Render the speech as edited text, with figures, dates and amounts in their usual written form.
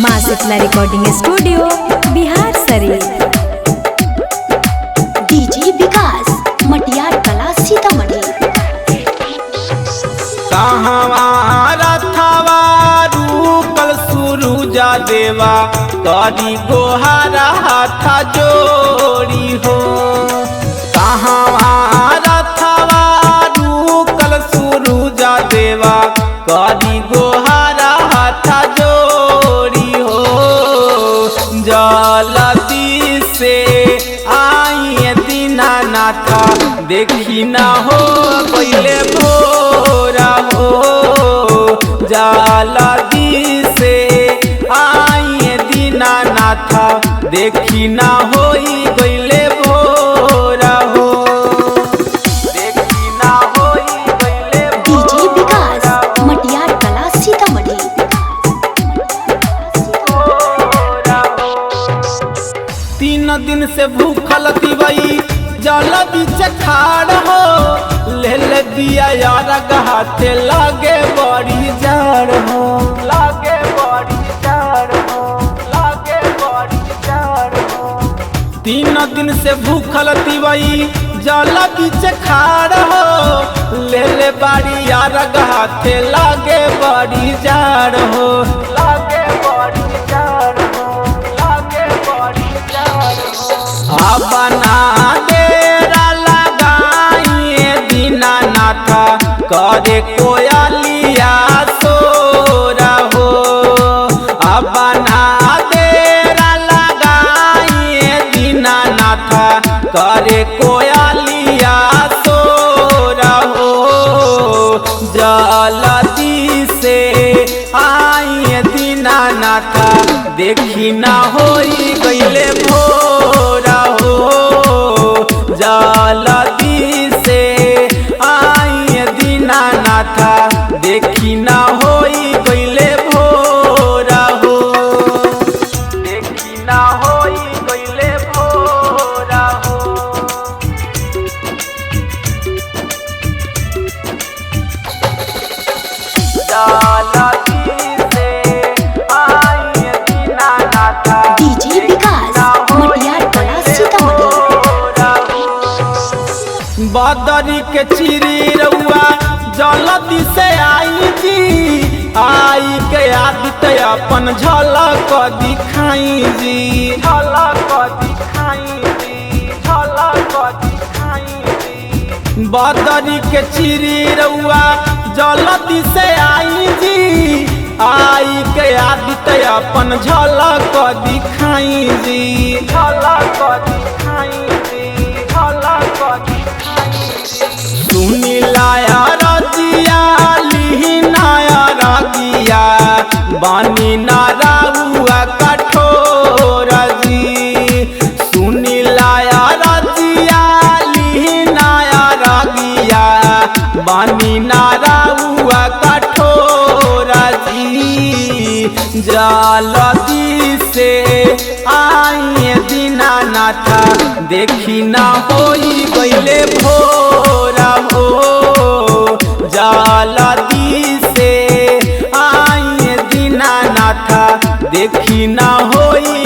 माँ Shitala recording studio Bihar Sharif. DJ Vikas Matiyar Kala Sitamarhi. कहवा रथवा रूपल सुरुजा देवा करी गोहारा हाथा जोड़ी हो। कहवा रथवा रूपल सुरुजा देवा करी गोहारा हाथा जोड़ी हो। जलती से आई दीनानाथा देखी ना हो पहले भोरा हो। जलती से आई दीनानाथा देखी ना होई गईले भोरा हो। देखी ना होई गईले डीजे विकास मटियार कला सीतामढ़ी। तीन दिन से भूखल तिवई जल बीच खाड़ हो। ले ले दिया यार हाथे लागे बड़ी जाड़ हो। लागे बड़ी जाड़ हो। लागे बड़ी जाड़ हो। तीन दिन से भूखल तिवई जल बीच खाड़ हो। ले ले बाड़ी यार हाथे लागे बड़ी जाड़ हो। लागे बड़ी जाड़ हो। लागे बड़ी जाड़ हो। अपना डेरा लगाइए दीनानाथा करे कोयलिया सोरा हो। अपना डेरा लगाइए दीनानाथा करे कोयलिया सोरा हो। जलती से आई दीनानाथा देखी ना होई गईले भोरा हो। जलती से आई दीनानाथा देखी ना होई गईले भोरा हो। देखी ना होई गईले भोरा हो। डीजे विकास मटियार कला सीतामढ़ी। बदरी के चिरी रउआ जलती से आई जी। आई के आदित्य अपन झलक दिखाई जी। झलक दिखाई जी। झलक दिखाई जी। बदरी के चिरी रउआ जलती से आई जी। आई के आदित्य अपन झलक दिखाई जी। झलक दिखाई जी। झलक दिखाई जी। सुनी लाया रजिया लिही नाया रगिया बानी नाराउआ कठोर जी। सुनी लाया रजिया लिही नाया रगिया बानी नाराउआ कठोर जी। जलती से आई दीनानाथा देखी ना होई गईले भोरा हो। जलती से आई दीनानाथा देखी ना होई